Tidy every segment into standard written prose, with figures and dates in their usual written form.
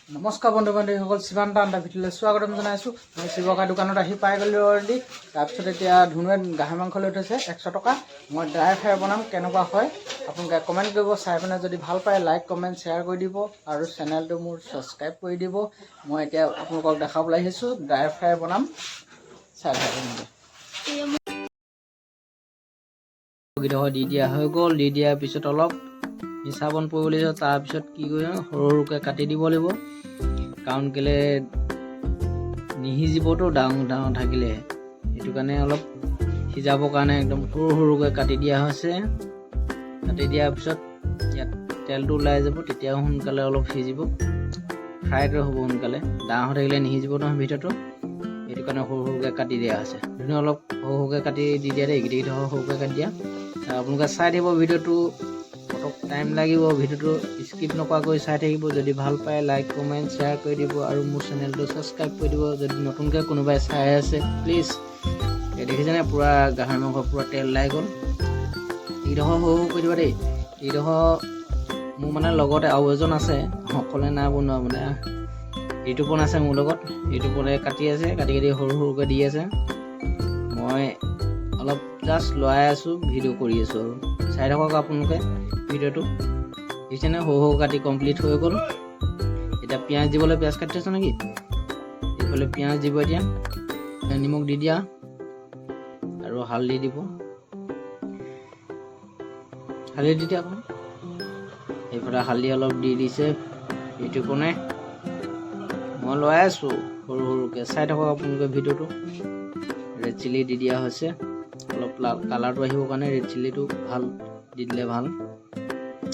নমস্কাৰ বন্ধু বান্ধৱীসকল, শিৱান্ত আণ্ডা ভিডিঅ'লৈ স্বাগতম জনাইছোঁ। মই শিৱকা দোকানত আহি পাই গ'লোঁ অলৰেডি। তাৰপিছত এতিয়া ধুনুৱে গাহৰি মাংস লৈ থৈছে 100 টকা। মই ড্ৰাই ফ্ৰাই বনাম, কেনেকুৱা হয় আপোনালোকে কমেণ্ট কৰিব। চাই পেলাই যদি ভাল পায়, লাইক, কমেণ্ট, শ্বেয়াৰ কৰি দিব আৰু চেনেলটো মোৰ ছাবস্ক্ৰাইব কৰি দিব। মই এতিয়া আপোনালোকক দেখাবলৈ আহিছোঁ, ড্ৰাই ফ্ৰাই বনাম, চাই থাকক। কেইডোখৰ দি দিয়া হৈ গ'ল। দি দিয়াৰ পিছত অলপ মিছা বন পৰিব লাগিব। তাৰপিছত কি কৰিম, সৰু সৰুকৈ কাটি দিব লাগিব। কাৰণ কেলে নিসিজিবতো ডাঙৰ ডাঙৰ থাকিলে। সেইটো কাৰণে অলপ সিজাবৰ কাৰণে একদম সৰু সৰুকৈ কাটি দিয়া হৈছে। কাটি দিয়াৰ পিছত ইয়াত তেলটো ওলাই যাব, তেতিয়া সোনকালে অলপ সিজিব, ফ্ৰাইটো হ'ব সোনকালে। ডাঙৰ হৈ থাকিলে নিসিজিব নহয় ভিতৰতো। সেইটো কাৰণে সৰু সৰুকৈ কাটি দিয়া হৈছে। ধুনীয়া, অলপ সৰু সৰুকৈ কাটি দি দিয়া দেই। গোটেইকেইটা সৰু সৰুকৈ কাটি দিয়া। আপোনালোকে চাই থাকিব ভিডিঅ'টো, পটক টাইম লাগিব। ভিডিঅ'টো স্কিপ নকৰাকৈ চাই থাকিব। যদি ভাল পায়, লাইক, কমেণ্ট, শ্বেয়াৰ কৰি দিব আৰু মোৰ চেনেলটো ছাবস্ক্ৰাইব কৰি দিব, যদি নতুনকৈ কোনোবাই চাই আছে, প্লিজ। এই দেখিছেনে, পূৰা গাহৰি মাংস পূৰা তেল ওলাই গ'ল। এইডোখৰ সৰু সৰু কৰি দিবা দেই। এইডোখৰ মোৰ মানে লগতে আৰু এজন আছে, অকলে নাই বনোৱা। মানে ঋতুপন আছে মোৰ লগত। ঋতুপনে কাটি আছে, কাটি কাটি সৰু সৰুকৈ দি আছে। মই অলপ জাষ্ট লৰাই আছোঁ, ভিডিঅ' কৰি আছোঁ আৰু চাই থাকক আপোনালোকে ভিডিঅ'টো। দেখিছেনে, সৰু সৰু কাটি কমপ্লিট হৈ গ'ল। এতিয়া পিঁয়াজ দিবলৈ পিঁয়াজ কাটি থৈছ নেকি? এইফালে পিঁয়াজ দিব। এতিয়া নিমখ দি দিয়া আৰু হালধি দিব। হালধি দি দিয়া অকণমান। এইফালে হালধি অলপ দি দিছে ঋতুপনে। মই লৰাই আছোঁ সৰু সৰুকৈ, চাই থাকক আপোনালোকে ভিডিঅ'টো। ৰেড চিলি দি দিয়া হৈছে অলপ, লাল কালাৰটো আহিবৰ কাৰণে। ৰেড চিলিটো ভাল দি দিলে ভাল।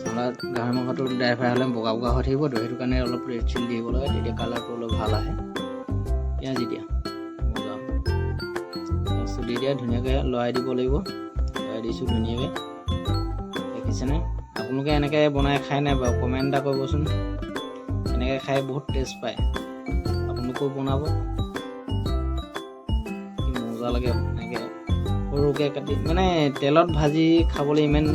নহ'লে গাহৰি মাংসটো ড্ৰাই ফ্ৰাই হ'লে বগা বগা হৈ থাকিবতো, সেইটো কাৰণে অলপ ৰেড চিলি দিব লাগে, তেতিয়া কালাৰটো অলপ ভাল আহে। পিঁয়াজ দি দিয়া, মজা। পিঁয়াজটো দি দিয়া, ধুনীয়াকৈ লৰাই দিব লাগিব। লৰাই দিছোঁ ধুনীয়াকৈ, দেখিছেনে? আপোনালোকে এনেকৈ বনাই খাই নাই বাৰু, কমেণ্ট এটা কৰিবচোন। এনেকৈ খাই বহুত টেষ্ট পায়, আপোনালোকেও বনাব। কি মজা লাগে এনেকৈ সৰুকৈ কাটি। মানে তেলত ভাজি খাবলৈ ইমান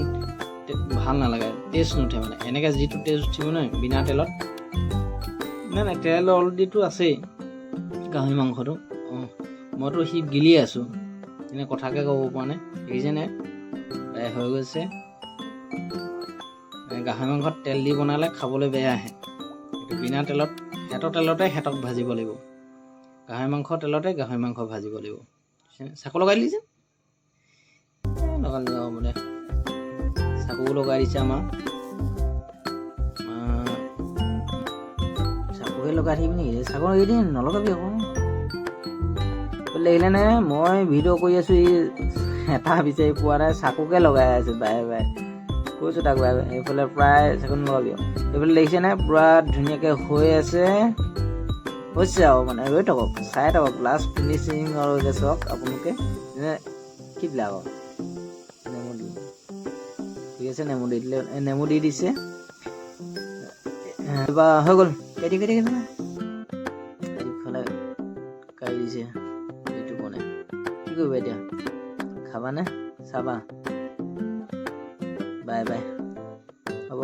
ভাল নালাগে, টেষ্ট নুঠে। মানে এনেকৈ যিটো টেষ্ট উঠিব নহয় বিনা তেলত। নাই নাই, তেল অলৰেডিটো আছেই গাহৰি মাংসটো। অঁ, মইতো সি গিলি আছোঁ, এনে কথাকে ক'ব পৰা নাই। দেখিছেনে, প্ৰায় হৈ গৈছে। মানে গাহৰি মাংসত তেল দি বনালে খাবলৈ বেয়া আহে। এইটো বিনা তেলত, সিহঁতৰ তেলতে সিহঁতক ভাজিব লাগিব। গাহৰি মাংস তেলতে গাহৰি মাংস ভাজিব লাগিব। চাকু লগাই দিলি যে? লগালে হ'ব দে। চাকুও লগাই দিছে আমাৰ। আমাৰ চাকুহে লগাই থাকিবি নেকি? চাকু লগাই দিম, নলগাবি আকৌ। লাগিলে নে? মই ভিডিঅ' কৰি আছোঁ, ই এটা বিচাৰি পোৱা নাই, চাকুকে লগাই আছে বাৰে বাৰে। কৈছোঁ তাক বাৰে বাৰে। এইফালে প্ৰায় চাকু নলগাবি আৰু। এইফালে দেখিছেনে, পূৰা ধুনীয়াকৈ হৈ আছে, হৈছে আৰু। মানে ৰৈ থাকক, চাই থাকক, লাষ্ট ফিনিচিং আৰু এতিয়া চাওক আপোনালোকে। যেনে কি দিলে আকৌ? নেমু দিলে, ঠিক আছে। নেমু দি দিলে, নেমু দি দিছে। এইবাৰ হৈ গ'ল। কাটি কাটি কাটি এইফালে কাটি দিছে এইটো বনে। কি কৰিবা এতিয়া? খাবানে? চাবা। বাই বাই, হ'ব।